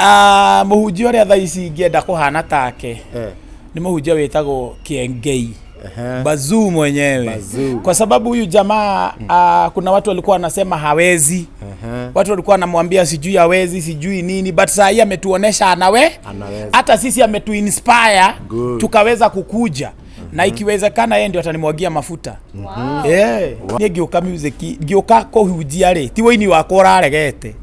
Ah, mũhunjia ũrĩa thaa ici ingĩenda kũhana take Eh. nĩ mũhunjia wĩtagwo Kiengei. Ehe. Bazuu mwenyewe. Bazuu. Kwa sababu huyu jamaa kuna watu walikuwa wanasema hawezi. Ehe. Watu walikuwa wanamwambia sijui hawezi, sijui nini, but saa hii ametuonesha anawe. Anaweza. Hata sisi ametuinspire Good. tukaweza kukuja. Na ikiwezekana yeye ndio atanimwagia mafuta. Wow. Yeah. Niĩ ngĩũka music, ngĩũka kũhunjia rĩ, ti wũini wakwa ũraregete.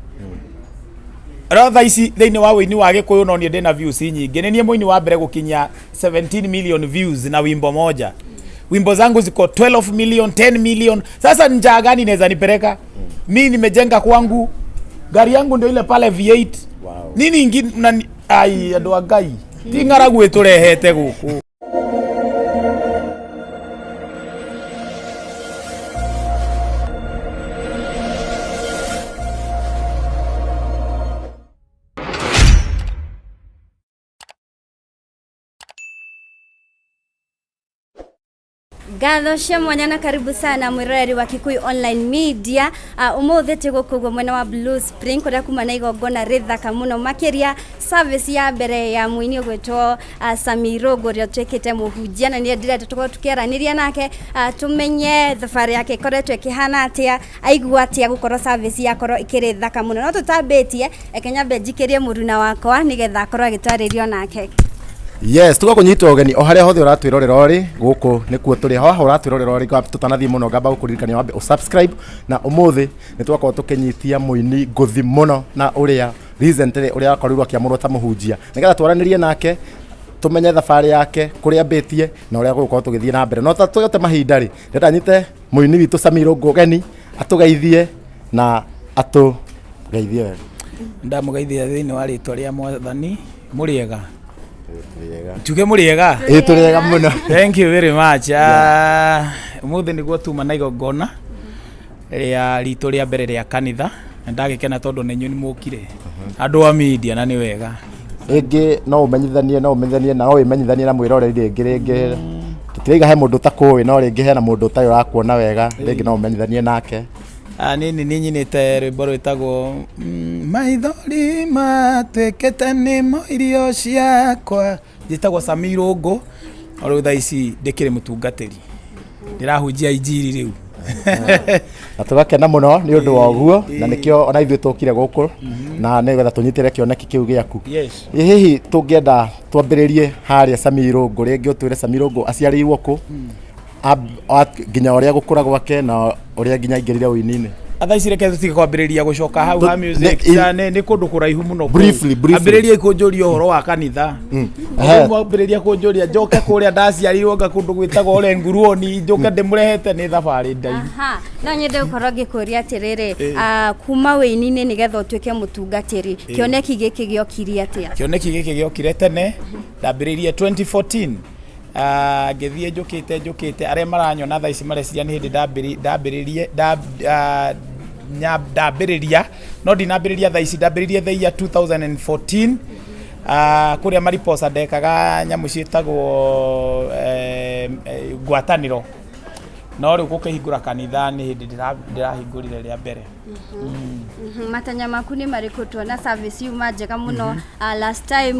Rora thaa ici thĩinĩ wa wũini wa Gĩkũyũ no niĩ ndĩna views nyingĩ. Nĩ niĩ mũini wa mbere gũkinyia 17 million views na wimbo moja. Wimbo zangu ziko 12 million, 10 million. Sasa njaa gani inaweza nipeleka? Mi nimejenga kwangu, gari yangu ndio ile pale V8. Wow. Nini ingine mnani ai andũ a Ngai. Ti ng'aragu ĩtũrehete gũkũ. Ngatho cia mwanya na karibu sana mwiroreri wa Kikuyu Online Media. Umuthi twi guku guo mwena wa Blue Spring kuria kuma na igongona rithaka muno makiria service ya mbere ya muini ugwitwo Sammy Irungu uria utuikite muhunjia na nie ndirenda tukorwo tukiaraniria nake tumenye thabarĩ yake ikoretwo ikihana atia, aigua atia gukorwo service yakorwo ikiri thaka muno. No tutambitie reke nyambe njikirie muruna wakwa nigetha akorwo agitwarĩrio nake. Yes, tũgakũnyita ũgeni o harĩa hothe ũratwĩrorera ũrĩ gũkũ nĩkuo tũrĩ haha ũratwĩrorera ũrĩ tũtanathiĩ mũno ngamba gũkũririkania wambe ũsubscribe na ũmũthĩ nĩ twakorwo tũkĩnyitia mũini ngũthi mũno na ũrĩa recently ũrĩa wakorirwo akĩamũrwo ta mũhunjia nĩgetha twaranĩrie nake tũmenye thabarĩ yake kũrĩa ambĩtie na ũrĩa gũgũkorwo tũgĩthiĩ na mbere no ta tũgĩte mahinda rĩ ndĩrenda nyite mũini witũ Sammy Irũngũ ũgeni atũgeithie na atũgeithie wega. Ndamũgeithia thĩinĩ wa rĩtwa rĩa Mwathani mũrĩega. Njuge mũrĩega. Ĩĩ tũrĩega mũno. Thank you very much. Umuthi niguo tuma na igongona rĩa ritũ rĩa mbere rĩa kanitha na ndagĩkena tondũ nĩ inyuĩ nĩ mũkire andũ a media na nĩ wega. Rĩngĩ no ũmenyithanie no ũmenyithanie na no wĩmenyithanie na mwĩroreri rĩngĩ rĩngĩ tũtiraiga he mũndũ ũtakũĩ no rĩngĩ hena mũndũ ũtarĩ ũrakuona wega rĩngĩ no ũmenyithanie nake. Niĩ nĩ nyinĩte rwĩmbo rwĩtagwo maithori matuĩkĩte nĩmo irio ciakwa. Njĩtagwo Sammy Irũngũ o rĩu thaa ici ndĩkĩrĩ mũtungatĩri, ndĩrahunjia injiri rĩu. Na tũgakena mũno nĩ ũndũ wa ũguo na nĩkĩo ona ithuĩ tũkire gũkũ na nĩgetha tũnyitĩre kĩoneki kĩu gĩaku. Yes. Ĩ hihi tũngĩenda twambĩrĩrie harĩa Sammy Irũngũ rĩngĩ ũtwĩre Sammy Irũngũ aciarĩirwo kũ nginya ũrĩa gũkũra gwake na ũrĩa nginya aingĩrire ũini-inĩ. Thaa ici reke tũtige kwambĩrĩria gũcoka hau ha music. Nĩ kũndũ kũraihu mũno kũu. Briefly, briefly. Ambĩrĩria kũnjũria ũhoro wa kanitha. Ehe. Mwambĩrĩria kũnjũria njoke kũrĩa ndaciarirwo nga kũndũ gwĩtagwo Ole Nguruoni njoke ndĩmũrehete nĩ thabarĩ ndaihu. Aha, no nyende gũkorwo ngĩkũria atĩrĩrĩ, kuma wĩini-inĩ nĩgetha ũtuĩke mũtungatĩri, kĩoneki gĩkĩ gĩokire atĩa? Kĩoneki gĩkĩ gĩokire tene, ndambĩrĩirie 2014. Ngĩthiĩ njũkĩte njũkĩte arĩa maranyona thaa ici mareciria nĩ hĩndĩ ndambĩrĩrie ndambĩrĩria no ndinambĩrĩria thaa ici, ndambĩrĩirie the year 2014. Kũrĩa Mariposa ndekaga nyamũ ciĩtagwo ngwatanĩro, no rĩu gũkĩhingũra kanitha nĩ hĩndĩ ndĩrahingũrire rĩa mbere. Matanya maku nĩ marĩkũ? Tuona service yuma njega mũno. Last time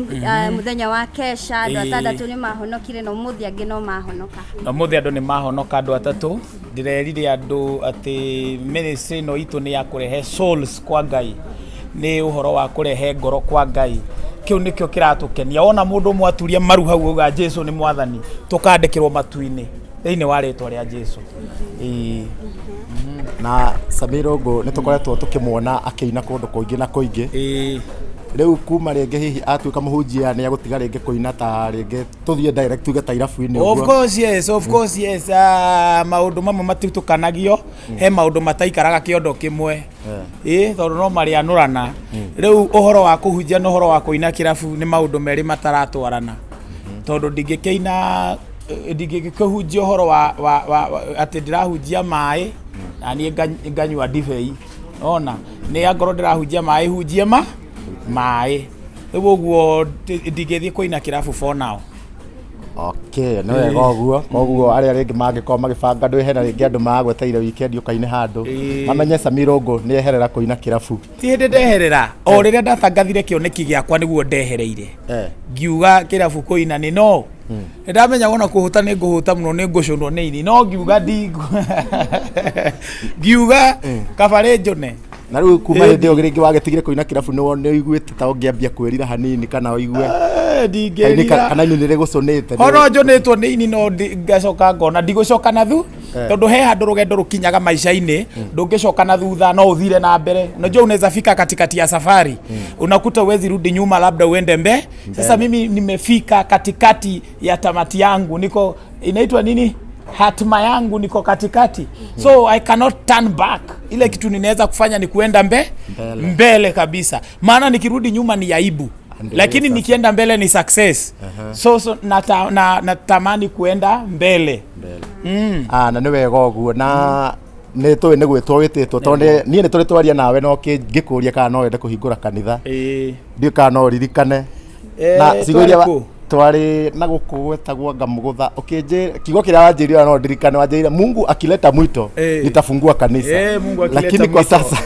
mũthenya wa kesha andũ atandatũ nĩ mahonokire na ũmũthĩ angĩ no mahonoka. Na ũmũthĩ andũ nĩ mahonoka andũ atatũ. Ndĩrerire andũ atĩ ministry ĩno itũ nĩ ya kũrehe souls kwa Ngai, nĩ ũhoro wa kũrehe ngoro kwa Ngai. Kĩu nĩkĩo kĩratũkenia. Wona mũndũ ũmwe aturia maru hau auga Jesu nĩ mwathani, tũkandĩkĩrwo matu-inĩ thĩinĩ wa rĩtwa rĩa Jesu. Ĩĩ. Na Sammy Irũngũ nĩ tũkoretwo tũkĩmuona akĩina kũndũ kũingĩ na kũingĩ. Ĩĩ. Rĩu kuma rĩngĩ hihi atuĩka mũhunjia nĩ egũtiga rĩngĩ kũina ta rĩngĩ tũthiĩ direct tuge ta irabu-inĩ Of ũguo. course yes, of course yes. Maũndũ mamwe matitukanagio, he maũndũ mataikaraga kĩondo kĩmwe. Ĩĩ, tondũ no marĩanũrana. Rĩu ũhoro wa kũhunjia na ũhoro wa kũina kĩrabu nĩ maũndũ merĩ mataratwarana. Tondũ ndingĩkĩina, ndingĩkĩhunjia ũhoro wa atĩ ndĩrahunjia maĩ na niĩ nganyua ndibei. Ona nĩ angorwo ndĩrahunjia maĩ hunjie maĩ. Rĩu ũguo ndingĩthiĩ kũina kĩrabu for now. Okay, nĩ wega ũguo. Koguo arĩa rĩngĩ mangĩkorwo magĩbanga ndwĩ hena rĩngĩ andũ magweteire weekend ũkaine handũ. Mamenye Sammy Irũngũ nĩ eherera kũina kĩrabu. Ti hĩndĩ ndeherera, o rĩrĩa ndatangathire kĩoneki gĩakwa nĩguo ndehereire. Ngiuga kĩrabu kũina nĩ no. Nĩ ndamenya wona kũhũta nĩ ngũhũta mũno nĩ ngũcũnwo nĩ ini no ngiuga ndi ngiuga kabarĩ njũne. Na rĩu kuma hĩndĩ ĩyo rĩngĩ wagĩtigire kũina kĩrabu nĩ ũiguĩte ta ũngĩambia kwĩrira hanini kana ũigue Ndingĩrira. Kana ini nĩ rĩgũcũnĩte. Ono njũnĩtwo nĩ ini no ngacoka ngona ndigũcoka na thu tondũ he handũ rũgendo rũkinyaga maica-inĩ ndũngĩcoka na thutha no ũthire na mbere. Unajua unaweza fika katikati ya safari unakuta uwezi rudi nyuma, labda uende mbe. Sasa mimi nimefika katikati ya tamati yangu, niko inaitwa nini, hatima yangu niko katikati, so I cannot turn back. Ile kitu ninaweza kufanya ni kuenda mbele kabisa, maana nikirudi nyuma ni aibu, lakini nikienda mbele ni success. So natamani kuenda mbele. Ah, na nĩ wega ũguo na nĩ tũĩ nĩ gwĩtwo wĩtĩtwo tondũ niĩ nĩ tũrĩ twaria nawe no ngĩkũria kana no wende kũhingũra kanitha. Ndiũĩ kana no ũririkane. Na ciugo iria twarĩ na gũkũ gwetagwo Ngamũgũtha, ũkĩnjĩra kiugo kĩrĩa wanjĩrire no ndirikane, wanjĩrire Mungu akileta mwito nitafungua kanisa. Mungu akileta Lakini kwa mwito. sasa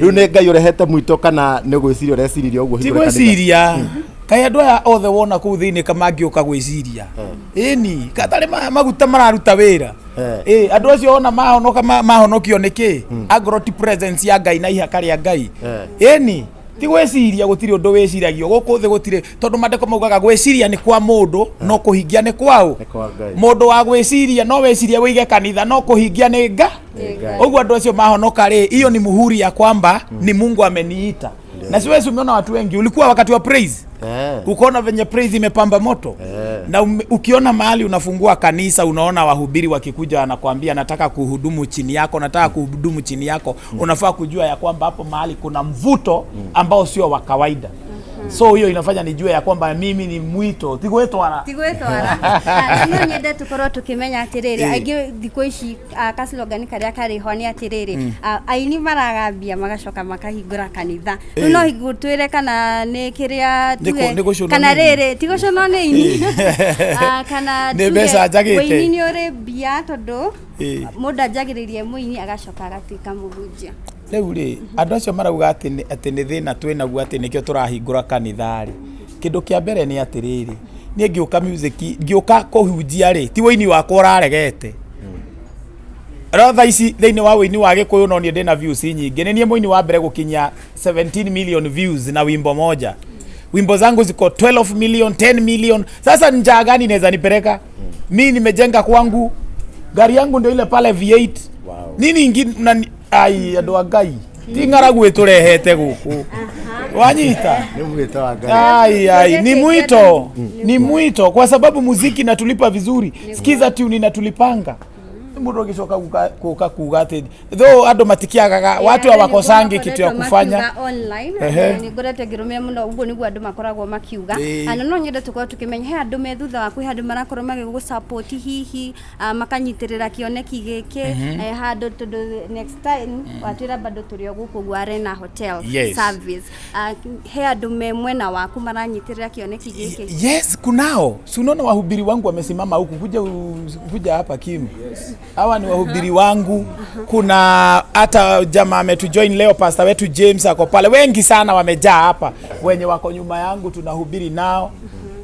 rĩu nĩ Ngai ũrehete mwito kana nĩ gwĩciria ũreciririe ũguo Ti hingũre kanitha? gwĩciria kaĩ andũ aya othe wona kũu thĩinĩ kamangĩũka gwĩciria ĩni katarĩ maguta mararuta wĩra. Andũ acio ona mahonoka mahonokio nĩ kĩ angorwo ti presence ya Ngai na ihaka rĩa Ngai. Ĩni ti gwĩciria, gũtirĩ ũndũ wĩciragio gũkũ thĩ, gũtirĩ, tondũ mandĩko maugaga gwĩciria nĩ kwa mũndũ no kũhingia nĩ kwaũ. Nĩ kwa Ngai. Mũndũ wa gwĩciria no wĩcirie wĩige kanitha no kũhingia nĩ nga. Ũguo andũ acio mahonoka rĩ, hiyo ni muhuri ya kwamba ni Mungu ameniita. Na siwezi, umeona watu wengi, ulikuwa wakati wa praise ukaona venye praise imepamba moto na ukiona mahali unafungua kanisa unaona wahubiri wakikuja wanakuambia nataka kuhudumu chini yako, nataka kuhudumu chini yako, unafaa kujua ya kwamba hapo mahali kuna mvuto ambao sio wa kawaida. So hiyo inafanya nijue ya kwamba mimi ni mwito, ti gwĩtwara. Ti gwĩtwara. No nyende tũkorwo tũkĩmenya atĩrĩrĩ, aingĩ thikũ ici kaslogan karĩa karĩ ho nĩ atĩrĩrĩ, aini maragambia magacoka makahingũra kanitha. Rĩu no twĩre kana nĩ kĩrĩa tuge Nĩ gũcũnwo kana nĩ ini. rĩrĩ ti gũcũnwo nĩ ini, kana Nĩ tuge mbeca njagĩte. ũini nĩ ũrĩ mbia tondũ mũndũ anjagĩrĩrie mũini agacoka agatuĩka mũhunjia. Rĩu rĩ, andũ acio marauga atĩ nĩ thĩna twĩ naguo atĩ nĩkĩo tũrahingũra kanitha rĩ, kĩndũ kĩa mbere nĩ atĩrĩrĩ, niĩ ngĩũka music ngĩũka kũhunjia rĩ, ti ũini wakwa ũraregete. Rĩu thaa ici thĩinĩ wa ũini wa Gĩkũyũ no niĩ ndĩna views nyingĩ, nĩ niĩ mũini wa mbere gũkinyia 17 million views na wimbo moja. Wimbo zangu ziko 12 million, 10 million. Sasa njaa gani inaweza nipeleka? Mi nimejenga kwangu, gari yangu ndio ile pale V8. Wow. Nini ingine mnani ai andũ a Ngai ti ng'aragu ĩtũrehete gũkũ wanyita. Nĩ mwĩto wa Ngai. Ai, ai, ni mwito, ni mwito kwa sababu muziki inatulipa vizuri. Sikiza tune inatulipanga. Mũndũ agĩcoka kuka kuga atĩ though andũ matikiagaga, watu hawakosangi kitu ya kufanya. Online nĩ ngoretwo ngĩrũmĩrĩra mũno ũguo nĩguo andũ makoragwo makiuga. Na no nyende tũkorwo tũkĩmenya he andũ me thutha waku, he andũ marakorwo magĩgũ support hihi makanyitĩrĩra kĩoneki gĩkĩ handũ tondũ next time watwĩra bado tũrĩ o gũkũ ũguo Arena Hotel service, he andũ me mwena waku maranyitĩrĩra kĩoneki gĩkĩ? Yes, kunao. Si unaona wahubiri wangu wamesimama huku kuja hapa Kim. Hawa ni wahubiri wangu. Kuna hata jamaa ametujoin leo, pastor wetu James ako pale. Wengi sana wamejaa hapa, wenye wako nyuma yangu tunahubiri nao.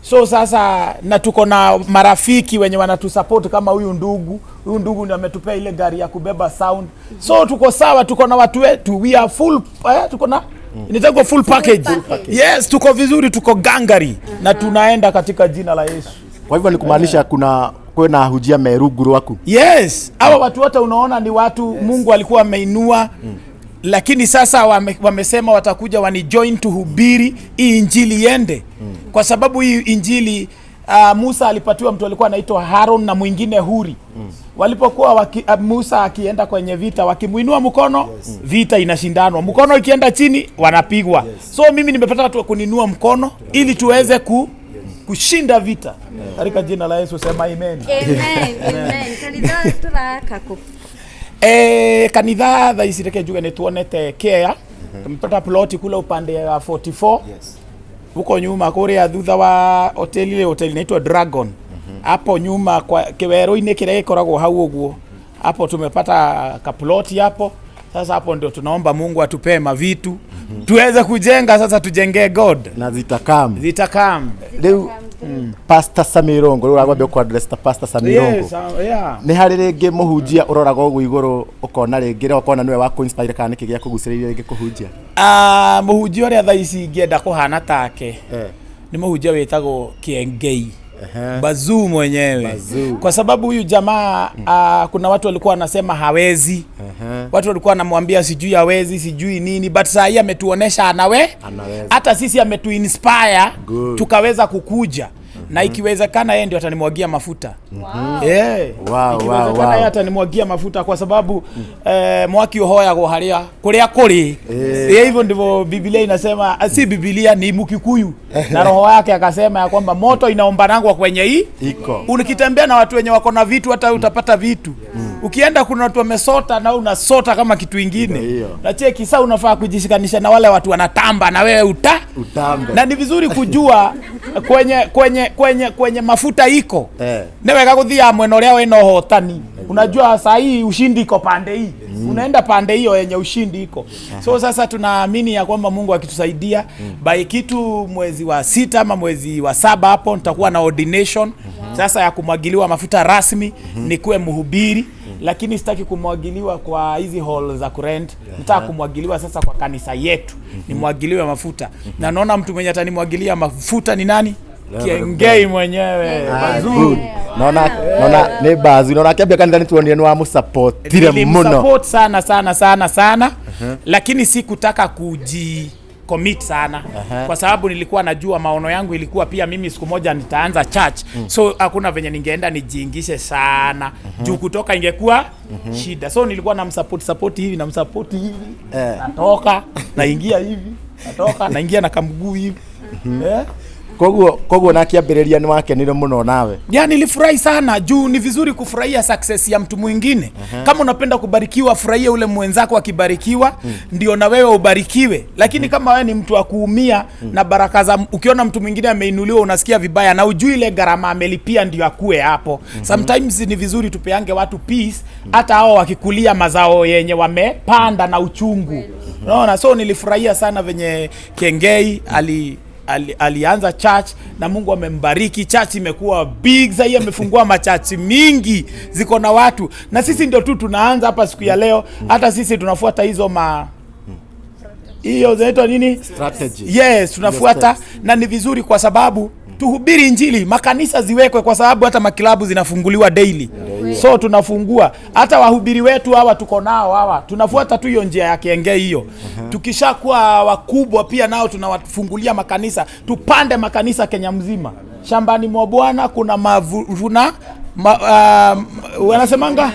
So sasa na tuko na marafiki wenye wanatusupport kama huyu ndugu. Huyu ndugu ndiye ametupea ile gari ya kubeba sound. So tuko sawa, tuko na watu wetu. We are full, tuko na inaitwa full package. Full package. Yes, tuko vizuri, tuko gangari na tunaenda katika jina la Yesu. Kwa hivyo ni kumaanisha kuna kwĩna ahunjia me rungu rwaku. Yes, hawa watu wote unaona ni watu Mungu alikuwa ameinua. Lakini sasa wamesema watakuja wani join tuhubiri hii injili iende. Kwa sababu hii injili Musa alipatiwa mtu alikuwa anaitwa Haron na mwingine Huri. Walipokuwa Musa akienda kwenye vita, wakimuinua mkono, vita inashindanwa. Mkono ikienda chini wanapigwa. So mimi nimepata watu wa kuninua mkono ili tuweze kushinda vita. Katika jina la Yesu sema amen. Amen, amen. Kanitha tũraka kũ? Kanitha thaa ici reke njuge nĩ tuonete care. Tumepata ploti kule upande wa 44. Huko nyuma kuria thutha wa hoteli ile hoteli inaitwa Dragon. Hapo nyuma kwa kiweru-inĩ kĩrĩa gĩkoragwo hau ũguo, hapo tumepata kaploti hapo. Sasa hapo ndio tunaomba Mungu atupee mavitu tuweze kujenga. Sasa tujengee God. Na zitakam. Zitakam. Rĩu Pastor Sammy Irungu, rĩu ũragwambia kũ address ta Pastor Sammy Irungu. Yes, yeah. Nĩ harĩ rĩngĩ mũhunjia ũroraga ũguo igũrũ ũkona rĩngĩ rĩ ũkona nĩwe wa kũ-inspire kana nĩkĩ gĩa kũgucĩrĩria rĩngĩ kũhunjia? Ah, mũhunjia ũrĩa thaa ici ingĩenda kũhana take ni mũhunjia wĩtagwo Kiengei. Bazuu mwenyewe. Bazuu. Kwa sababu huyu jamaa kuna watu walikuwa wanasema hawezi. Watu walikuwa wanamwambia sijui hawezi, sijui nini, but saa hii ametuonesha anawe. Anaweza. Hata sisi ametuinspire Good. tukaweza kukuja. Na ikiwezekana yeye ndio atanimwagia mafuta. Wow. Yeah. Wow, Ikiwezekana wow. yeye atanimwagia mafuta kwa sababu mwaki uhoyagwo haria kuria kuri. Hivyo ndivyo Biblia inasema, si Biblia ni Mkikuyu na roho yake akasema ya kwamba moto inaombanangwa kwenye hii Iko. Ukitembea na watu wenye wako na vitu hata utapata vitu. Ukienda kuna watu wamesota na unasota kama kitu ingine. Ndio hiyo. Na cheki sasa unafaa kujishikanisha na wale watu wanatamba na wewe uta Utambe. na ni vizuri kujua kwenye mafuta iko. Nĩ wega gũthiaga mwena ũrĩa wĩna ũhotani. Unajua saa hii ushindi iko pande hii, unaenda pande hiyo yenye ushindi iko. So sasa tunaamini ya kwamba Mungu akitusaidia by kitu mwezi wa 6 ama mwezi wa 7 hapo nitakuwa na ordination sasa ya kumwagiliwa mafuta rasmi, nikuwe mhubiri. Lakini sitaki kumwagiliwa kwa hizi hall za kurent. Nataka kumwagiliwa sasa kwa kanisa yetu, nimwagiliwe mafuta. Na naona mtu mwenye atanimwagilia mafuta ni nani? Kiengei mwenyewe. Bazuu. Good. Naona nĩ Bazu. Naona akĩambia kanitha nĩ tuonire nĩ wamũsupportire mũno. Nilimsupport sana sana sana sana, lakini sikutaka kuji commit sana. Kwa sababu nilikuwa najua maono yangu ilikuwa pia mimi siku moja nitaanza church. So hakuna venye ningeenda nijiingishe sana. Juu kutoka ingekuwa shida. So nilikuwa namsupport support hivi, namsupport hivi. Natoka, naingia hivi, natoka, naingia na kamguu hivi. Koguo na akĩambĩrĩria nĩ wakenire mũno nawe. Ya, nilifurahi sana juu ni vizuri kufurahia success ya mtu mwingine. Kama unapenda kubarikiwa, furahia ule mwenzako akibarikiwa, ndio na wewe ubarikiwe. Lakini kama wewe ni mtu wa kuumia na baraka za, ukiona mtu mwingine ameinuliwa unasikia vibaya na ujui ile gharama amelipia ndio akue hapo. Sometimes ni vizuri tupeange watu peace, hata hao wakikulia mazao yenye wamepanda na uchungu. Unaona, so nilifurahia sana venye Kiengei alianza church na Mungu amembariki. Church imekuwa big sasa, amefungua machachi mingi ziko na watu, na sisi ndio tu tunaanza hapa siku ya leo. Hata sisi tunafuata hizo hiyo zinaitwa nini? Strategy. Yes, tunafuata na ni vizuri kwa sababu tuhubiri Injili, makanisa ziwekwe kwa sababu hata makilabu zinafunguliwa daily. So tunafungua hata wahubiri wetu hawa tuko nao hawa, tunafuata tu hiyo njia ya Kiengei hiyo. Tukishakuwa wakubwa pia nao tunawafungulia makanisa, tupande makanisa Kenya mzima. Shambani mwa Bwana kuna mavuno, wanasemanga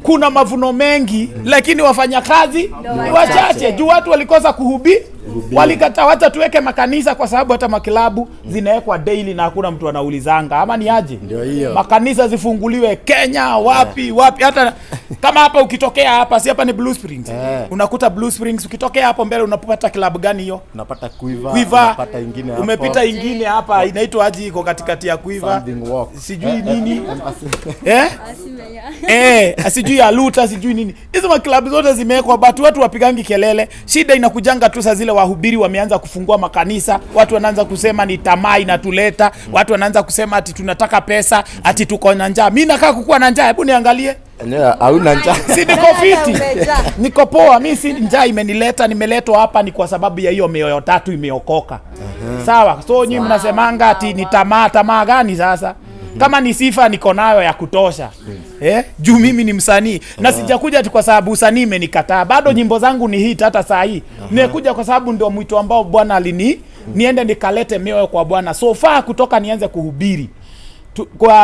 kuna mavuno mengi, lakini wafanyakazi ni wachache. Juu watu walikosa kuhubiri, walikataa. Wacha tuweke makanisa kwa sababu hata makilabu zinawekwa daily na hakuna mtu anaulizanga ama ni aje. Ndio hiyo. Makanisa zifunguliwe Kenya, wapi wapi, hata kama hapa ukitokea hapa, si hapa ni Blue Springs. Unakuta Blue Springs, ukitokea hapo mbele unapata klabu gani hiyo? Unapata Quiver, Quiver, unapata ingine hapo. Umepita ingine hapa inaitwa aje, iko katikati ya Quiver. Something walk. Sijui nini. Sijui ya Luta, sijui nini. Hizo maklabu zote zimewekwa, but watu wapigangi kelele. Shida inakujanga tu saa zile wahubiri wameanza kufungua makanisa, watu wanaanza kusema ni tamaa inatuleta, watu wanaanza kusema ati tunataka pesa, ati tuko na njaa. Mimi nakaa kukuwa na njaa, hebu niangalie. Enyewe hauna njaa. Si niko fiti. Niko poa, mimi si njaa imenileta, nimeletwa hapa ni kwa sababu ya hiyo mioyo tatu imeokoka. Sawa, so nyinyi mnasemanga ati ni tamaa, tamaa gani sasa? Kama ni sifa niko nayo ya kutosha. Juu mimi ni msanii na sijakuja ati kwa sababu usanii imenikataa. Bado nyimbo zangu ni hit hata saa hii. Nimekuja kwa sababu ndio mwito ambao Bwana alini niende nikalete mioyo kwa Bwana. So far kutoka nianze kuhubiri.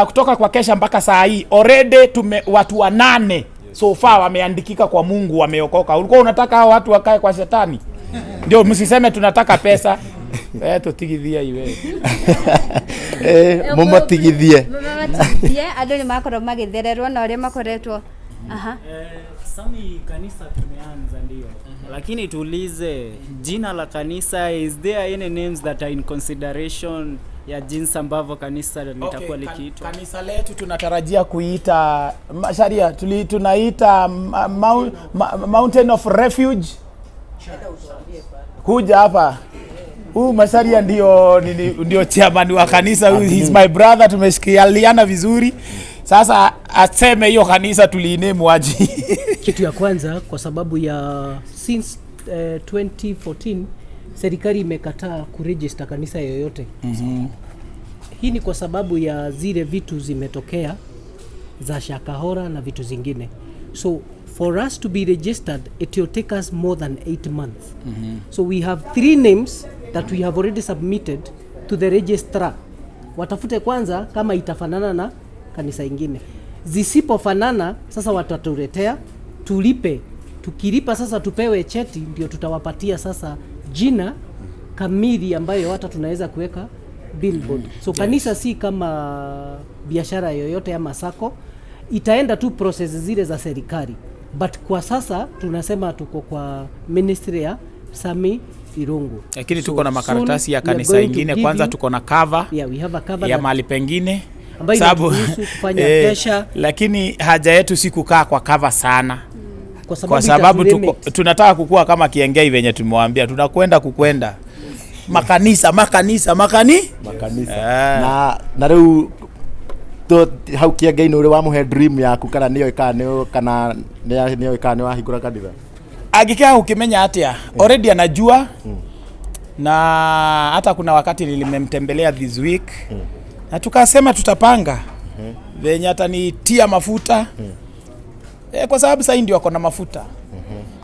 Kutoka kwa kesha mpaka saa hii already watu 8 so far wameandikika kwa Mungu, wameokoka. Ulikuwa unataka hao watu wakae kwa shetani? Ndio msiseme tunataka pesa. Tutigithie iwe. Mumatigithie. Mumatigithie, andu ni makorwo magithererwo na uria makoretwo. Aha. Sami kanisa tumeanza ndio. Lakini tuulize jina la kanisa, is there any names that are in consideration ya jinsi ambavyo kanisa litakuwa likiitwa? Kanisa letu tunatarajia kuiita Sharia, tunaita Mountain of Refuge. Kuja hapa huyu Macharia ndio ndio chairman wa kanisa. Huyu he's my brother, tumeshikiliana vizuri. Sasa aseme hiyo kanisa tuliiname aje? Kitu ya kwanza, kwa sababu ya since 2014 serikali imekataa kuregister kanisa yoyote. Hii ni kwa sababu ya zile vitu zimetokea za Shakahora na vitu zingine. So for us to be registered it will take us more than 8 months. So we have 3 names that we have already submitted to the registrar. Watafute kwanza kama itafanana na kanisa ingine. Zisipofanana sasa watatuletea tulipe. Tukilipa sasa tupewe cheti, ndio tutawapatia sasa jina kamili ambayo hata tunaweza kuweka billboard. So kanisa si kama biashara yoyote ama sacco, itaenda tu process zile za serikali. But kwa sasa tunasema tuko kwa ministry ya Sami Irungu. Lakini So tuko na makaratasi soon ya we are kanisa going to ingine. give Kwanza you- tuko na cover Yeah, we have a cover ya that mahali pengine ambayo Sababu- inaturuhusu kufanya kesha. Lakini haja yetu si kukaa kwa cover sana, kwa sababu, kwa sababu itatulimit. tunataka kukua kama Kiengei venye tumewambia, tunakwenda kukwenda makanisa makanisa makani Makanisa. Na riu hau Kiengei-inĩ ũrĩ wamũhe dream yaku kana nĩoĩ kana nĩ kana nĩoĩ kana nĩ wahingũra kanitha? Angĩkĩaga gũkĩmenya atĩa, already anajua. Na hata kuna wakati nilimemtembelea this week na tukasema tutapanga venye atanitia mafuta, kwa sababu sahii ndio ako na mafuta,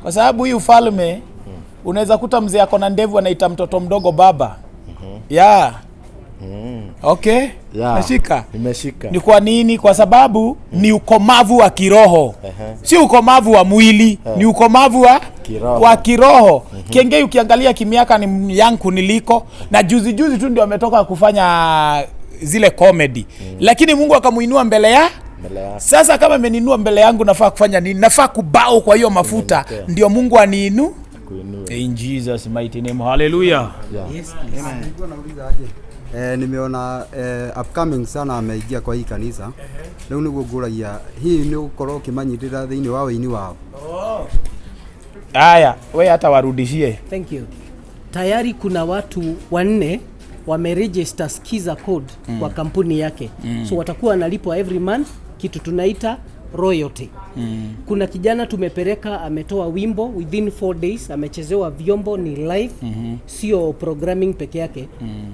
kwa sababu hii ufalme unaweza kuta mzee ako na ndevu anaita mtoto mdogo baba. Yeah. Okay. Yeah. Nashika. Nimeshika. Ni kwa nini? Kwa sababu ni ukomavu wa kiroho, si ukomavu wa mwili, ni ukomavu wa Kiroho. wa kiroho. Kiengei ukiangalia kimiaka ni young kuniliko, na juzi juzi tu ndio ametoka kufanya zile comedy, lakini Mungu akamuinua mbele ya Mbele yako. Sasa kama ameniinua mbele yangu, nafaa kufanya nini? Nafaa kubow kwa hiyo mafuta, Kunyenyekea. ndio Mungu aniinu. Kuinua. In Jesus mighty name, hallelujah. Yeah. Yes, please. Nilikuwa nauliza aje. Nimeona upcoming sana ameingia kwa hii kanisa. Rĩu nĩguo ngũragia hihi nĩ ũgũkorwo ũkĩmanyitĩrĩra thĩinĩ wa ũini wao? Haya, we hata warudishie. Thank you. Tayari kuna watu wanne wameregister Skiza code kwa kampuni yake. So watakuwa wanalipwa every month kitu tunaita royalty. Kuna kijana tumepeleka, ametoa wimbo within 4 days, amechezewa vyombo, ni live, sio programming peke yake,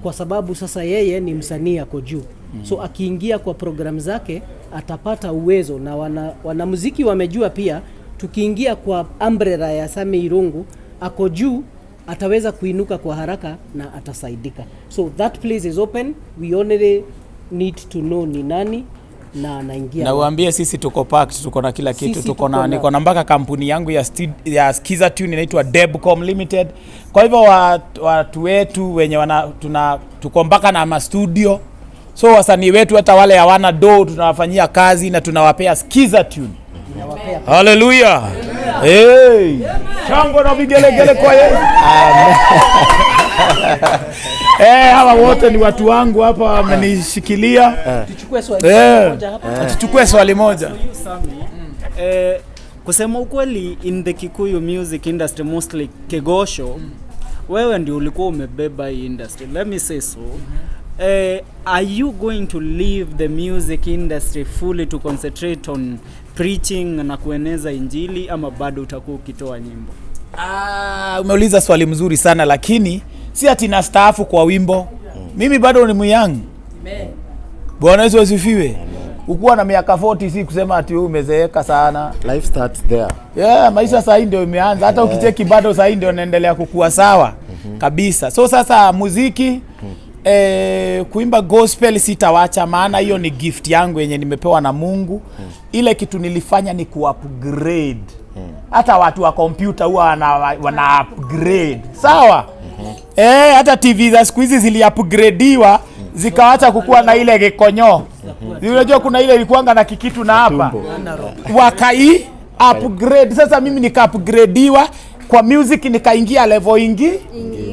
kwa sababu sasa yeye ni msanii ako juu. So akiingia kwa program zake atapata uwezo, na wanamuziki wamejua pia tukiingia kwa umbrella ya Sami Irungu ako juu, ataweza kuinuka kwa haraka na atasaidika. So that place is open, we only need to know ni nani na anaingia Na wapi. uambie sisi tuko packed, tuko na kila kitu. Sisi Tuko na tuko na- niko na mpaka kampuni yangu ya Skiza Tune inaitwa Debcom Limited. Kwa hivyo watu wetu wenye wana, tuna tuko mpaka na mastudio, so wasanii wetu hata wale hawana do tunawafanyia kazi na tunawapea Skiza Tune. Ninawapea. Haleluya! Hey! Shangwe na vigelegele kwa Yesu. Hawa wote ni watu wangu hapa wamenishikilia. Tuchukue swali moja hapa. Tuchukue swali moja. You, Sami, kusema ukweli, in the Kikuyu music industry, mostly Kegosho, wewe ndio ulikuwa umebeba hii industry, let me say so. Are you going to leave the music industry fully to concentrate on preaching na kueneza injili, ama bado utakuwa ukitoa nyimbo? Ah, umeuliza swali mzuri sana, lakini si ati nastaafu kwa wimbo. Mimi bado ni myoung. Bwana Yesu asifiwe. Ukuwa na miaka 40 si kusema ati wewe umezeeka sana. Life starts there. Yeah, maisha saa hii ndio imeanza. Hata ukicheki bado saa hii ndio naendelea kukua sawa kabisa. So sasa muziki, kuimba gospel sitawacha, maana hiyo ni gift yangu yenye nimepewa na Mungu. Ile kitu nilifanya ni kuupgrade. Hata watu wa kompyuta huwa wana upgrade. Sawa? Hata TV za siku hizi ziliupgradiwa zikawacha kukuwa na ile kikonyo. Unajua kuna ile ilikuanga na kikitu na hapa Tumbo. wakai upgrade. Sasa mimi nika upgradiwa. Kwa music nikaingia level ingi,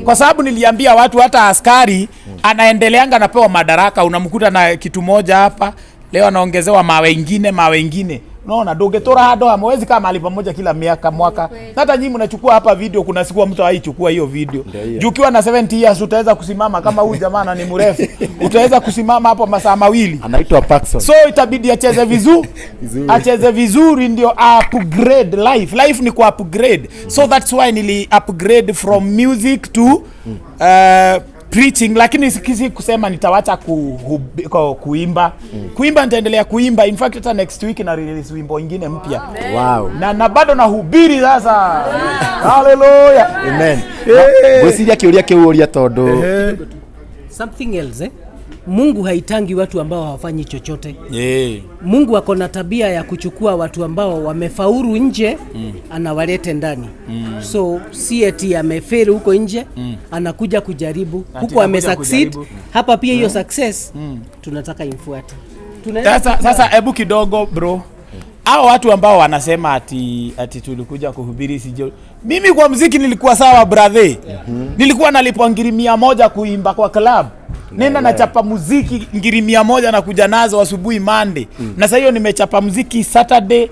kwa sababu niliambia watu hata askari anaendeleanga anapewa madaraka, unamkuta na kitu moja hapa leo anaongezewa mawe ingine mawe ingine. Unaona, ndũngĩtũra handũ hamwe, huwezi kaa mahali pamoja kila miaka mwaka. Hata nyinyi mnachukua hapa video, kuna siku mtu haichukua hiyo video. Hiyo. Juu ukiwa na 70 years utaweza kusimama kama huyu jamaa na ni mrefu, utaweza kusimama hapo masaa mawili? Anaitwa Paxson. So itabidi acheze vizuri, Vizuri. acheze vizuri ndio upgrade life. Life ni ku upgrade. So that's why nili upgrade from music to preaching, lakini sikisi kusema nitawacha kuimba. Kuimba nitaendelea kuimba. In fact, hata next week na release wimbo ingine mpya. Na bado nahubiri sasa. Haleluya. Amen. Ngwĩciria kĩũria kĩu ũria tondũ Something else, eh? Mungu haitangi watu ambao hawafanyi chochote. Mungu ako na tabia ya kuchukua watu ambao wamefaulu nje, anawalete ndani. So si eti amefeli huko nje, anakuja kujaribu huko anakuja amesucceed kujaribu. hapa pia hiyo success tunataka imfuate. Tunaweza Sasa hebu kidogo bro. Hao watu ambao wanasema ati tulikuja kuhubiri sijo. Mimi kwa mziki nilikuwa sawa, brother. Nilikuwa nalipwa ngiri 100 kuimba kwa club. Nenda nachapa muziki ngiri 100 na kuja nazo asubuhi Monday. Na sasa hiyo nimechapa muziki Saturday,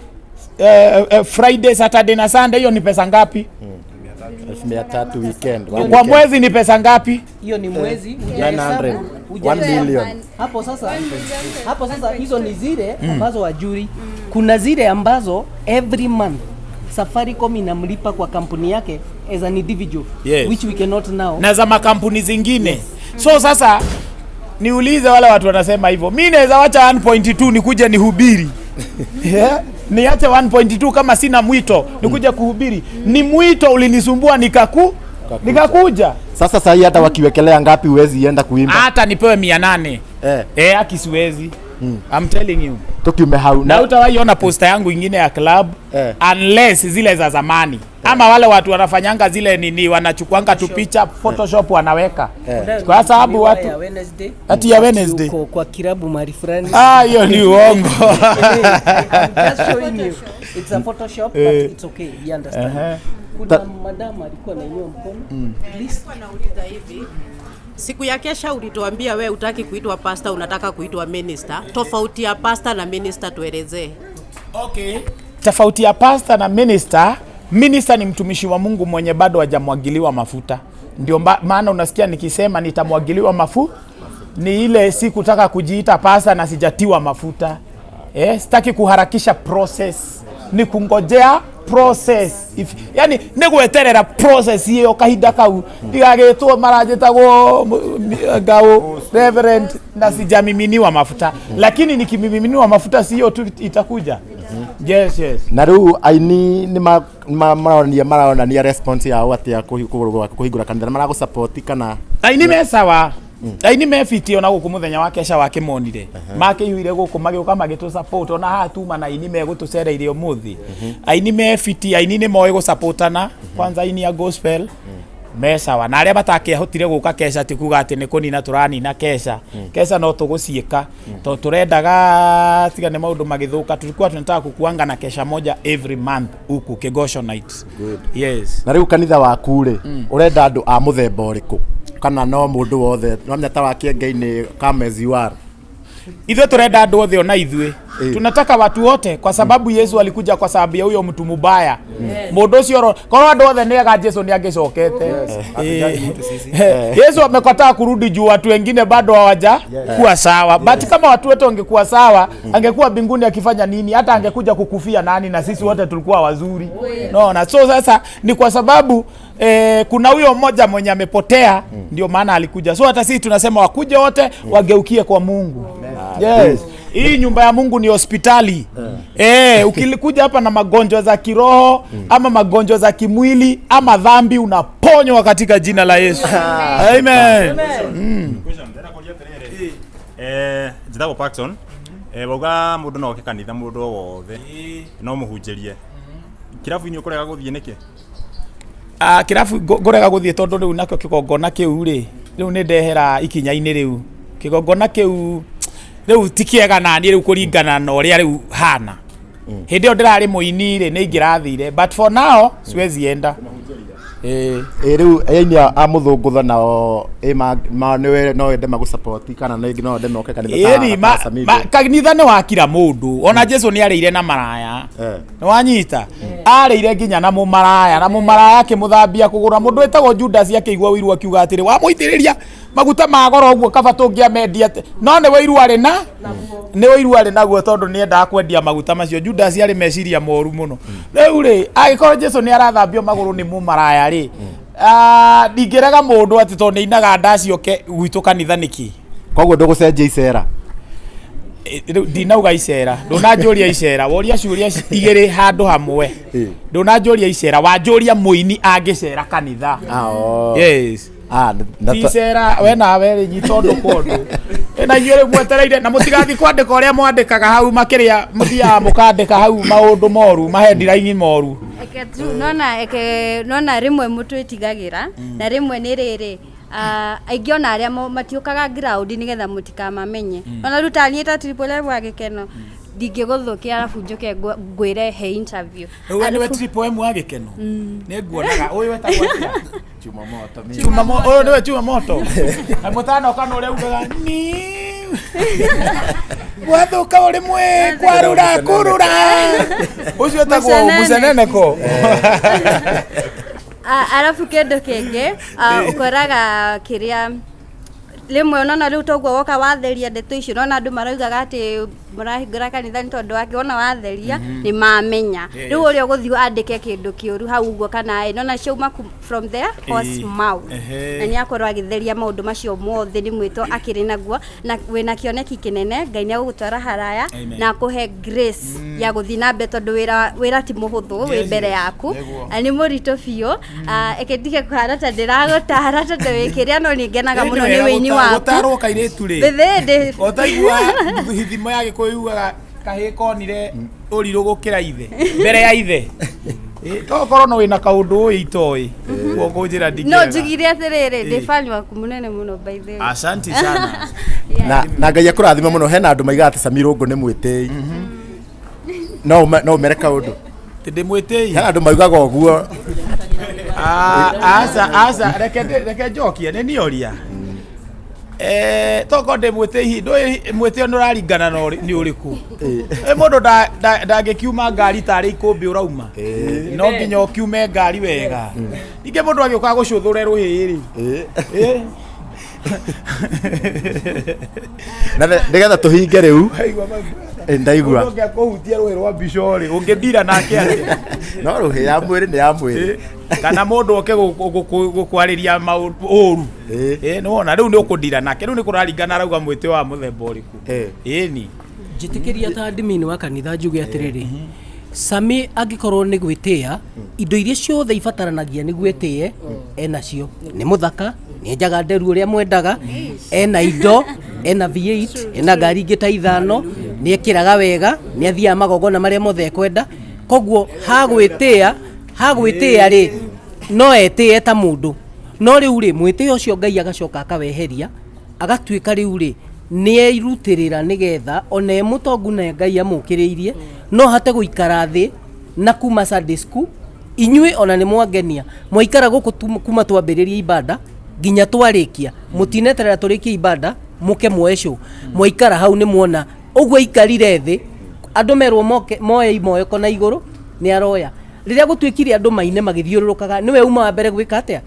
Friday, Saturday na Sunday, hiyo ni pesa ngapi? 300,000 weekend. One Kwa weekend. mwezi ni pesa ngapi? Hiyo ni mwezi 900. hujahesabu. 1 million. Hapo sasa hizo ni zile ambazo wajuri. Kuna zile ambazo every month Safaricom inamlipa kwa kampuni yake as an individual, which we cannot now. Na za makampuni zingine. So sasa niulize wale watu wanasema hivyo, mi naweza wacha 1.2 nikuje nihubiri? Yeah? Niache 1.2 kama sina mwito nikuje kuhubiri? Ni mwito ulinisumbua nikakuja. Sasa sahii hata wakiwekelea ngapi huwezi enda kuimba? Hata nipewe 800, eh, aki siwezi. I'm telling you. Tukiume hau. Na utawahi ona poster yangu ingine ya club unless zile za zamani ama wale watu wanafanyanga zile nini, wanachukuanga tu picha Photoshop wanaweka, kwa sababu watu ya Wednesday, Ati ya Wednesday? Uko kwa kilabu mahali fulani. Ah, hiyo ni uongo. I'm just showing you. It's a Photoshop, but it's okay. We understand. Kuna madam alikuwa anainua mkono. Please. Nauliza hivi, siku ya kesha ulituambia we utaki kuitwa pastor, unataka kuitwa minister. Tofauti ya pastor na minister tuelezee. Okay. Tofauti ya pastor na minister, minister ni mtumishi wa Mungu mwenye bado hajamwagiliwa mafuta. Ndio maana unasikia nikisema nitamwagiliwa ni ile si kutaka kujiita pastor na sijatiwa mafuta. Eh, sitaki kuharakisha process, ni kungojea process. If, yani nĩ gweterera process iyo kahinda kau ndigagĩtwo maranjĩtagwo ngau reverend na sijamiminiwa mafuta, lakini nikimiminiwa mafuta sio tu itakuja. Yes. Na rĩu aini nĩ maronania response yao atĩa kũhingũra kanitha? Nĩ maragũ kana? Aini me sawa, aini me fiti. Ona gũkũ mũthenya wa kesha wa kĩmonire makĩiyũire gũkũ magĩũka magĩtũ support. Ona haha tuma na aini megũtũcereire ũmũthĩ. Aini me fiti, aini nĩ moĩ gũsupportana. Kwanza aini a gospel me sawa, na arĩa matakĩahotire gũka kesha ti kuga atĩ nĩ kũnina tũranina kesha. Kesha no tũgũciĩka tondũ tũrendaga tiga nĩ maũndũ magĩthũka. Tulikuwa tunataka kukuanga na kesha moja every month huku Kegosho Night. Yes. Na rĩu kanitha waku rĩ, ũrenda andũ a mũthemba ũrĩkũ, kana no mũndũ wothe no menya ta wa Kĩengei-inĩ, come as you are? Ithuĩ turenda andũ othe, ona ithuĩ tunataka watu wote, kwa sababu Yesu alikuja kwa sababu ya huyo mtu mubaya, mũndũ ũcio korwo andũ othe nĩ ega, Jesu nĩ angĩcokete. Yesu amekataa kurudi juu watu wengine bado hawaja kuwa sawa, but kama watu wote wangekuwa sawa, angekuwa mbinguni akifanya nini? Hata angekuja kukufia nani na sisi wote tulikuwa wazuri? Naona so sasa ni kwa sababu kuna huyo mmoja mwenye amepotea, ndio maana alikuja. So hata sisi tunasema wakuje wote wageukie kwa Mungu. Yes. Hii nyumba ya Mungu ni hospitali. Ukilikuja hapa na magonjwa za kiroho ama magonjwa za kimwili ama dhambi, unaponywa katika jina la Yesu. Amen. Question, ndĩrenda kũria atĩrĩrĩ, njĩtagwo Parkson. Wauga mũndũ no oke kanitha, mũndũ o wothe no mũhunjĩrie. Kĩrabu-inĩ ũkũrega gũthiĩ nĩkĩ? Ah, kĩrabu ngũrega gũthiĩ tondũ rĩu nakĩo kĩgongona kĩu rĩ, rĩu nĩ ndehera ikinya-inĩ rĩu. Kĩgongona kĩu rĩu ti kĩega naniĩ rĩu kũringana na ũrĩa rĩu hana. Hĩndĩ ĩyo ndĩrarĩ mũini rĩ, nĩ ingĩrathire, but for now siwezi enda. Ĩĩ. Ĩ rĩu aini a mũthũngũtho nao ĩ ma nĩwe no wende magũ kana nĩ no wende moke kanitha ta- Ĩni, ta Samido? Kanitha nĩ wa kira mũndũ. Ona Jesu nĩ arĩire na maraya. Nĩ wanyita, arĩire nginya na mũmaraya, na mũmaraya akĩmũthambia kũgũra. Mũndũ wĩtagwo Judas akĩigua ũiru akiuga atĩrĩ, wamũitĩrĩria maguta ma goro ũguo, kaba tũngĩamendia no nĩ ũiru arĩ na nĩ ũiru arĩ naguo, tondũ nĩ endaga kwendia maguta macio. Judas arĩ meciria moru mũno. Rĩu rĩ, angĩkorwo Jesu nĩ arathambio magũrũ nĩ mũmaraya rĩ, ndingĩrega mũndũ atĩ tondũ nĩ ainaga ndacioke gwitũ kanitha nĩkĩ. Koguo ndũgũcenjia icera? Rĩu ndinauga icera, ndũnanjũria icera, woria ciũria igĩrĩ handũ hamwe. Ndũnanjũria icera, wanjũria mũini angĩcera kanitha. Ah, oh. Yes. Ah, na ti icera. We nawe rĩ, nyita ũndũ kwa ũndũ. Na inyuĩ rĩu mwetereire na mũtigathiĩ kwandĩka ũrĩa mwandĩkaga hau makĩrĩa, mũthiaga mũkandĩka hau maũndũ moru, mahendiraini moru. Eke tu nona, eke nona rĩmwe mũtwĩtigagĩra na rĩmwe nĩ rĩrĩ, aingĩ ona arĩa matiũkaga ground nĩgetha mũtikamamenye. Ona rĩu taniĩ ta Triple M wa gĩkeno ndingĩgũthũkia arabu njũke ngwĩre he interview. Rĩu we nĩwe Arabu- Triple M wa gĩkeno, nĩ nguonaga ũyũ wetagwo atĩa? Chuma moto. Chuma ũyũ nĩwe chuma moto na mũtanoka na ũrĩa ugaga ni gwathũka ũrĩ mwe kwarũra kũrũra, ũcio etagwo Mũcenene. Mũcenene ko. Arabu kĩndũ kĩngĩ, ũkoraga kĩrĩa rĩmwe nona rĩu toguo woka watheria ndeto icio, nona andũ maraugaga atĩ mũrahingũra kanitha nĩ tondũ wake. Wona watheria nĩ mamenya. Rĩu ũrĩa ũgũthiĩ andĩke kĩndũ kĩũru hau ũguo kana ĩ nona ciauma from the horse mouth. Na nĩ akorwo agĩtheria maũndũ macio mothe, nĩ mwĩto akĩrĩ naguo na wĩna kĩoneki kĩnene. Ngai nĩ agũgũtwara haraya Amen. na akũhe grace ya gũthiĩ na mbere, tondũ wĩra ti mũhũthũ wĩ mbere yaku. Na nĩ mũritũ biũ. Eke ndige kũhana ta ndĩragũtara tondũ wĩ kĩrĩa, no nĩ ngenaga mũno nĩ wĩini waku. Gũtarwo kairĩtu rĩ, Thĩthĩ ndĩ ũtaigua thimo ya Gĩkũyũ yugaga kahĩĩ konire ũrirũ gũkĩra ithe mbere ya ithe. Tokorwo no wĩna kaũndũ ũĩ itoĩ ũguo ngũnjĩra no ndingĩrega. Njugire atĩrĩrĩ, ndĩ fan waku mũnene mũno, by the way. Asante sana. Na Ngai akũrathime mũno. Hena andũ maigaga atĩ Sammy Rũngũ nĩ mwĩtĩi. No ũmere kaũndũ? Ndĩ mwĩtĩi? Hena andũ maugaga ũguo. Ah, aca aca, reke njokie, nĩ nioria. Tokorwo ndĩ mwĩtĩi, ndũĩ mwĩtĩo nĩ ũraringana na nĩ ũrĩkũ. Mũndũ ndangĩkiuma ngari tarĩ ikũmbĩ ũrauma, no nginya ũkiume ngari wega. Ningĩ mũndũ agĩũka gũcũthũre rũhĩ rĩ. Na nĩgetha tũhinge rĩu. Ndaigua. Mũndũ ũngĩakũhutia rũhĩ rwa mbica rĩ, ũngĩndira nake atĩa? No rũhĩ ya mwĩrĩ nĩ ya mwĩrĩ. Kana mũndũ oke gũkwarĩria maũndũ ũru. Nĩ wona rĩu nĩ ũkũndira nake. Rĩu nĩ kũraringana arauga mwĩtĩ wa mũthemba ũrĩkũ. Ĩni. Njĩtĩkĩria ta admin wa kanitha njuge atĩrĩrĩ, Sami angĩkorwo nĩ gwĩtĩĩa, indo iria ciothe ibataranagia nĩguo ĩtĩe enacio. Nĩ mũthaka, nĩ enjaga nderu ũrĩa mwendaga, ena indo, ena V8, ena ngari ingĩ ta ithano, nĩ ekĩraga wega, nĩ athiaga magongona marĩa mothe ekwenda. Koguo hagwĩtĩĩa rĩ, no etĩe ta mũndũ. No rĩu rĩ, mwĩtĩo ũcio Ngai agacoka akaweheria, agatuĩka rĩu rĩ nĩ erutĩrĩra nĩgetha ona e mũtongu na Ngai amũkĩrĩirie no hate gũikara thĩ na kuma Sunday school. Inyuĩ ona nĩ mwangenia mwaikara gũkũ kuma twambĩrĩria ibada nginya twarĩkia, mũtineterera tũrĩkie ibada mũke muoe show. Mwaikara hau nĩ muona ũguo aikarire thĩ, andũ merwo moke moe imoyoko na igũrũ nĩ aroya. Rĩrĩa gũtuĩkire andũ maine magĩthiũrũrũkaga, nĩwe uma wa mbere gwĩka atĩa,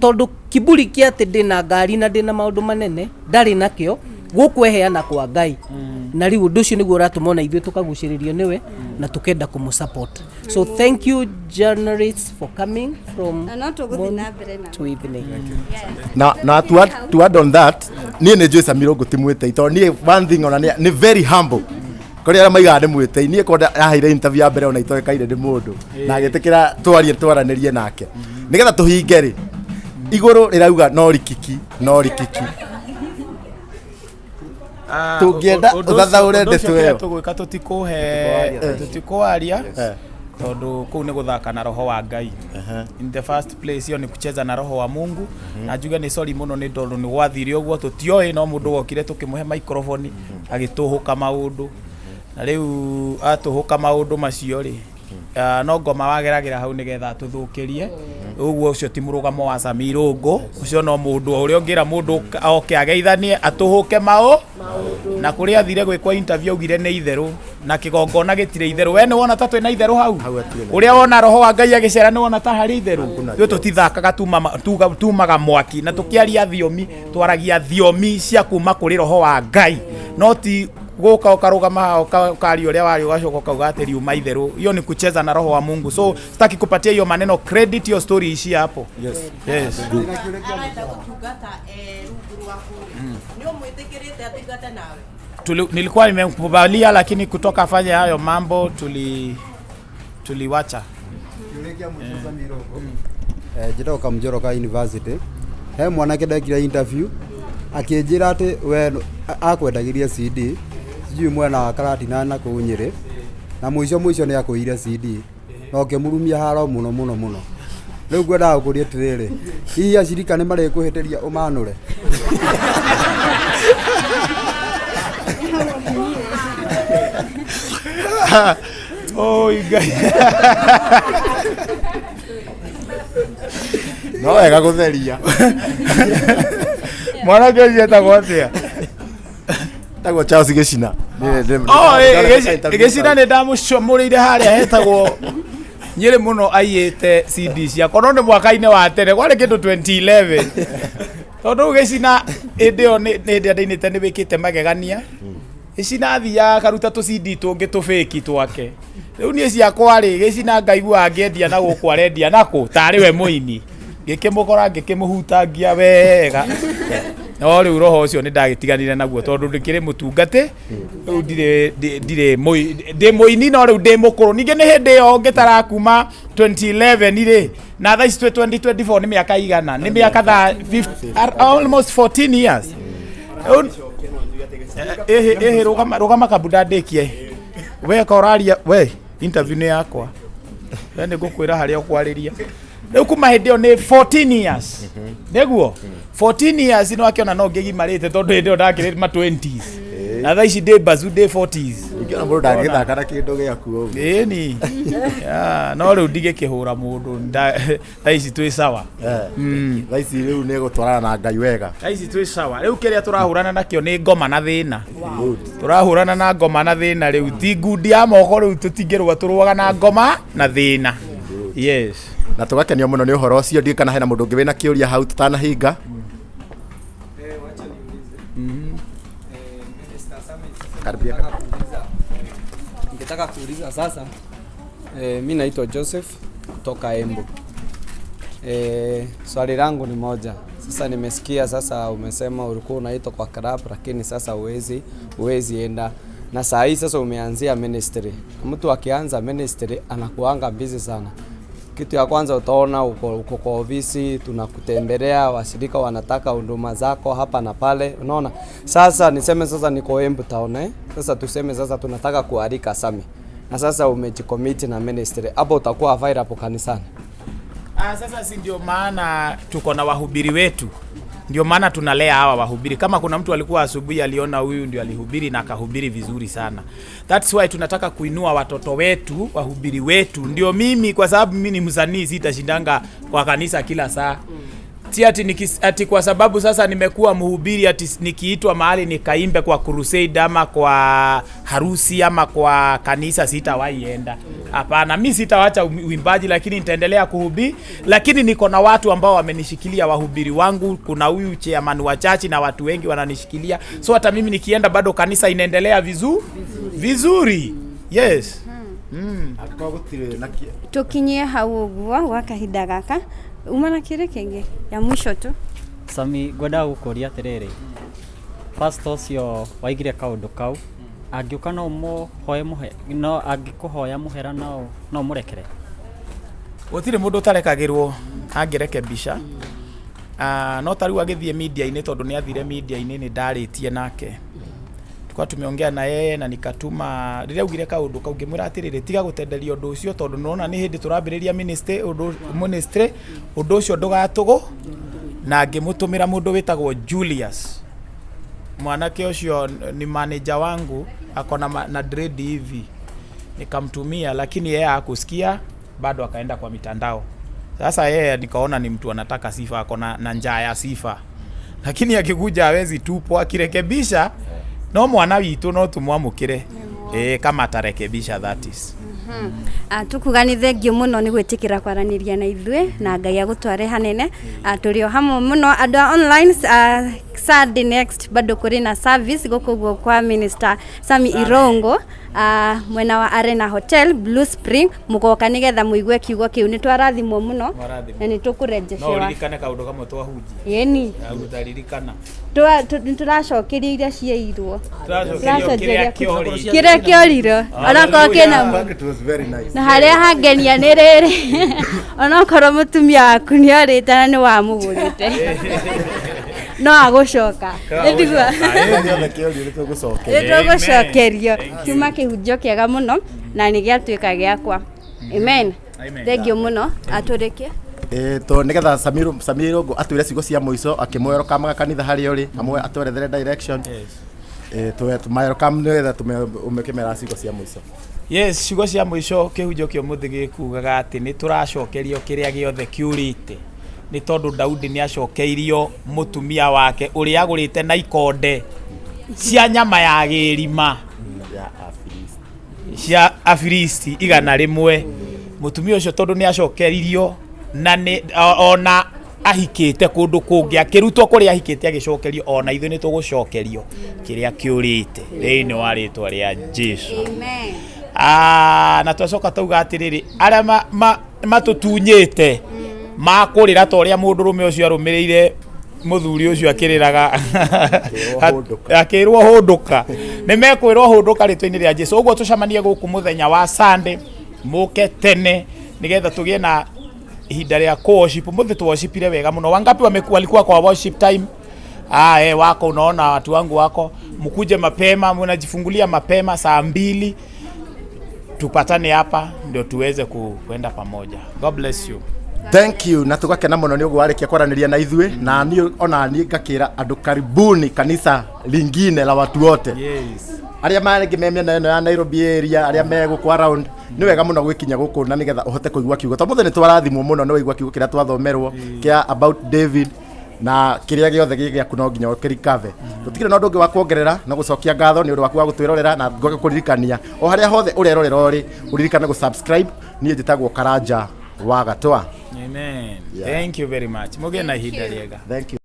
tondũ kiburi kĩa atĩ ndĩna ngari na ndĩna maũndũ manene ndarĩ nakĩo gũkũ, eheana kwa Ngai. Na rĩu ũndũ ũcio nĩguo ũratũma ona ithuĩ tũkagucĩrĩrio nĩwe na tũkenda kũmũ support. So thank you, journalists, for coming from Na no tũgũthiĩ morning na mbere na to evening. Na to add on that, niĩ nĩ njũĩ Sammy Rũngũ ti mwĩtĩi, tondũ niĩ one thing ona nĩ very humble. Kũrĩ arĩa maigaga nĩ mwĩtĩi, niĩ kwenda aheire interview ya mbere ona itoĩkaine nĩ mũndũ na agĩtĩkĩra twarie twaranĩrie nake. Nĩgetha tũhinge rĩ, igũrũ rĩrauga no rikiki, no rikiki. Tũngĩenda ũthathaũre Ũndũ ũcio ndeto kĩrĩa ĩyo. Tũgwĩka tũtikũhe, tũtikwaria, tondũ kũu nĩ gũthaka na roho wa Ngai. In the first place hiyo ni kucheza na roho wa Mungu. Na njuge nĩ sorry mũno nĩ tondũ nĩ gwathire ũguo, tũtioĩ, no mũndũ wokire tũkĩmũhe microphone agĩtũhũka maũndũ. Na rĩu atũhũka maũndũ macio rĩ, no ngoma wageragĩra hau nĩgetha atũthũkĩrie. Ũguo ũcio ti mũrũgamo wa Sami Irũngũ, ũcio no mũndũ o ũrĩa ũngĩra mũndũ oke ageithanie atũhũke maũ na kũrĩa athire gwĩkwo interview augire nĩ itherũ na kĩgongona gĩtirĩ itherũ. We nĩ wona ta twĩna itherũ hau? Ũrĩa wona roho wa Ngai agĩcera nĩ wona ta harĩ itherũ? Ithuĩ tũtithakaga, tumaga mwaki na tũkĩaria thiomi twaragia thiomi cia kuma kũrĩ roho wa Ngai, no ti gũka ũkarũgama haha ũkaria ũrĩa waria ũgacoka ũkauga atĩ riuma itherũ. Hiyo ni kucheza na roho wa Mungu, so sitaki kupatia hiyo maneno credit, hiyo story ishie hapo. Yes. Arenda gũtungata rungu rwaku nĩ ũmwĩtĩkĩrĩte atungate nawe? Nilikuwa nimemkubalia, lakini kutoka afanye hayo mambo tuliwacha. Njĩtagwo Kamũnjoro ka university. He mwanake ndekire interview akĩnjĩra atĩ we akwendagĩria CD sijui mwena wa Karatina na kũu Nyĩrĩ, na mũico mũico nĩ akũire CD na ũkĩmurumia haro mũno mũno mũno. Rĩu ngwendaga gũkũria atĩrĩrĩ, hihi acirika nĩ marĩkũhĩtĩria ũmanũre? Oh, Ngai. No wega gũtheria. Mwanake ũcio etagwo atĩa? Tagwo Charles Gĩcina. Oh, Gĩcina nĩ ndamũcomũrĩire harĩa hetagwo Nyĩrĩ mũno aiyĩte CD ciakwa, no nĩ mwaka-inĩ wa tene, kwarĩ kĩndũ 2011, tondũ rĩu Gĩcina hĩndĩ ĩyo nĩ hĩndĩ ĩrĩa ndainĩte nĩ wĩkĩte magegania. Gĩcina athiaga akaruta tũ CD tũngĩ tũbĩki twake. Rĩu niĩ ciakwa rĩ, Gĩcina ngaigua angĩendia na gũkũ arendia nakũ tarĩ we mũini. Ngĩkĩmũkora ngĩkĩmũhutangia wega, no rĩu roho ũcio nĩ ndagĩtiganire naguo tondũ ndĩkĩrĩ mũtungati rĩu, ndirĩ ndirĩ ndĩ mũini, no rĩu ndĩ mũkũrũ. Ningĩ nĩ hĩndĩ ĩyo ngĩtara kuma 2011 rĩ, na thaa ici twĩ 2024, nĩ mĩaka igana? Nĩ mĩaka thaa 50 almost 14 years. Ĩhĩ ĩhĩ, rũgama rũgama kabuda ndĩkie. We ka ũraria we, interview nĩ yakwa, we nĩ ngũkwĩra harĩa ũkwarĩria. Rĩu kuma hĩndĩ ĩyo nĩ 14 years, nĩguo 14 years no akĩona no ngĩgimarĩte, tondũ hĩndĩ ĩyo ndakĩrĩ ma 20s na thaa ici ndĩ bazu ndĩ 40s. Ingĩona mũndũ ndangĩthaka na kĩndũ gĩaku ũguo. Ĩni. Yeah, no rĩu ndigĩkĩhũra mũndũ, thaa ici twĩ sawa. Thaa ici rĩu nĩ gũtwarana na Ngai wega. Thaa ici twĩ sawa. Rĩu kĩrĩa tũrahũrana nakĩo nĩ ngoma na thĩna. Tũrahũrana na ngoma na thĩna rĩu, ti ngundi ya moko. Rĩu tũtingĩrũa, tũrũaga na ngoma na thĩna, yes. Na tũgakenio mũno nĩ ũhoro ũcio. Ndiũĩ kana hena mũndũ ũngĩ wĩna kĩũria hau tũtanahinga. Wacha niulize. Minister Sami, sasa Karibia. Ningetaka kuuliza sasa, mi naitwa Joseph kutoka Embu. Swali langu ni moja. Sasa nimesikia sasa umesema ulikuwa unaitwa kwa club lakini sasa uwezi enda, na saa hii sasa umeanzia ministry. Mtu akianza ministry anakuanga busy sana. Kitu ya kwanza utaona uko kwa ofisi, tunakutembelea, washirika wanataka huduma zako hapa na pale, unaona. Sasa niseme sasa niko Embu town, eh? Sasa tuseme sasa tunataka kualika Sami na sasa umejicommit na ministry, hapo utakuwa available kanisani? Ah, sasa si ndio maana tuko na wahubiri wetu, ndio maana tunalea hawa wahubiri. Kama kuna mtu alikuwa asubuhi aliona huyu ndio alihubiri na akahubiri vizuri sana. That's why tunataka kuinua watoto wetu, wahubiri wetu. Ndio mimi, kwa sababu mimi ni msanii, sitashindanga kwa kanisa kila saa. Si ati, ati kwa sababu sasa nimekuwa mhubiri ati nikiitwa mahali nikaimbe kwa crusade ama kwa harusi ama kwa kanisa sitawahi enda. Hapana, mi sitawacha uimbaji, lakini nitaendelea kuhubiri, lakini niko na watu ambao wamenishikilia, wahubiri wangu. Kuna huyu chairman wa church na watu wengi wananishikilia, so hata mimi nikienda bado kanisa inaendelea vizuri. Yes. Angĩkorwo gũtirĩ na Tukinyie hau ũguo gwa kahinda gaka uma na kĩrĩ kĩngĩ ya mwisho tu. Sami, ngwendaga gũkũria atĩrĩrĩ, pastor ũcio waigire kaũndũ kau angĩũka no ũmũhoe mũhe no angĩkũhoya mũhera no mũrekere? Gũtirĩ mũndũ ũtarekagĩrwo angĩrekebisha. No ta rĩu agĩthiĩ media-inĩ, tondũ nĩ athire media-inĩ, nĩ ndarĩtie nake, tulikuwa tumeongea na yeye na nikatuma rĩrĩa augire kaũndũ kau ngĩmwĩra atĩrĩrĩ, tiga gũtenderia ũndũ ũcio tondũ nĩwona nĩ hĩndĩ tũrambĩrĩria ministry, ũndũ ministry ũndũ ũcio ndũgatũgũ. Na ngĩmũtũmĩra mũndũ wĩtagwo Julius, mwanake ũcio ni manager wangu. Ako na, na dread hivi, nikamtumia, lakini yeye hakusikia bado, akaenda kwa mitandao. Sasa yeye nikaona ni mtu anataka sifa, ako na njaa ya sifa, lakini akikuja hawezi tupwa, akirekebisha no mwana witũ no tumwamũkĩre kama atarekebisha, that is. Tukuga nĩ thengio mũno nĩ gwĩtĩkĩra kwaranĩria na ithuĩ na Ngai agũtware hanene. Tũrĩ o hamwe mũno andũ a online. Saturday next bado kũrĩ na service gũkũ guo kwa Minister Sami Irongo, mwena wa Arena Hotel, Blue Spring. Mũgoka nĩgetha mũigue kiugo kĩu. Nĩ twarathimwo mũno. Mwarathimwo. Na nĩ No tũkũrejeshewa. Ũririkane kaũndũ kamwe twahunjia. Yeni. Utaririkana. Nĩ tũracokeria iria ciairwo. Tũracokerio kĩrĩa kĩorire. Kĩrĩa kĩorirwo onakorwo kĩna. It was very nice. Na harĩa hangenia nĩ rĩrĩ, onokorwo mũtumia waku nĩ orĩte na nĩ wamũgũrĩte, no agũcoka. Nĩtiguo? Kĩrĩa gĩothe kĩorio nĩ tũgũcokeria. Nĩ tũgũcokerio. Kiuma kĩhunjio kĩega mũno na nĩ gĩatuĩka gĩakwa. Amen. Amen. Thengio mũno, atũrĩkie. To nigetha Samiru atwĩre ciugo cia mũico akĩmwerokamaga kanitha harĩa ũrĩ amwe atwerethere direction. Tũmaerokam nĩgetha ũmĩkĩmera ciugo cia mũico. Yes, ciugo cia mũico kĩhunjio kĩa ũmũthĩ gĩkugaga atĩ nĩ tũracokerio kĩrĩa gĩothe kĩũrĩte, nĩ tondũ Daudi nĩ acokeirio mũtumia wake ũrĩa agũrĩte na ikonde cia nyama ya gĩrima ya Afilisti. Cia Afilisti 100. Mũtumia ũcio tondũ nĩ acokeririo na nĩ ona ahikĩte kũndũ kũngĩ, akĩrutwo kũrĩa ahikĩte agĩcokerio, ona ithuĩ nĩ tũgũcokerio kĩrĩa kĩũrĩte thĩinĩ wa rĩtwa rĩa Jesu. Amen. Ah, na twacoka tauga atĩrĩrĩ, arĩa matũtunyĩte makũrĩra ta ũrĩa mũndũrũme ũcio arũmĩrĩire mũthuri ũcio akĩrĩraga. Hũndũka. Akĩrwo hũndũka, nĩ mekwĩrwo hũndũka rĩtwa-inĩ rĩa Jesu. Ũguo tũcemanie gũkũ mũthenya wa Sunday, mũke tene nĩgetha tũgĩe na ihinda rĩa kũ worship. Mũthĩ tu worshipire wega mũno. Wangapi walikuwa kwa worship time? Ah, wako unaona watu wangu wako, mkuje mapema, mnajifungulia mapema saa 2, tupatane hapa ndio tuweze kuenda pamoja. God bless you. Thank you, na tugakena muno ni uguo warikia kwaranĩria na ithuĩ, na niĩ ona niĩ ngakĩra andũ karibuni kanisa lingine la watu wote. Arĩa marĩ me mĩena ĩno ya Nairobi area, arĩa me gũkũ around, nĩ wega mũno gwĩkinya gũkũ na nĩgetha ũhote kũigua kiugo, tondũ mũthĩ nĩ twarathimwo mũno nĩ waigua kiugo kĩrĩa twathomerwo kĩa about David, na kĩrĩa gĩothe gĩ gĩaku no nginya ũkĩrikave. Tũtikĩrĩ na ũndũ ũngĩ wa kuongerera no gũcokia ngatho nĩ ũndũ waku wa gũtwĩrorera, na ngoke kũririkania o harĩa hothe ũrerorera ũrĩ ũririkane gũ subscribe. Niĩ njĩtagwo Karanja wa Gatwa. Amen. Yeah. Thank you very much. Mugie na ihinda rĩega. Thank you.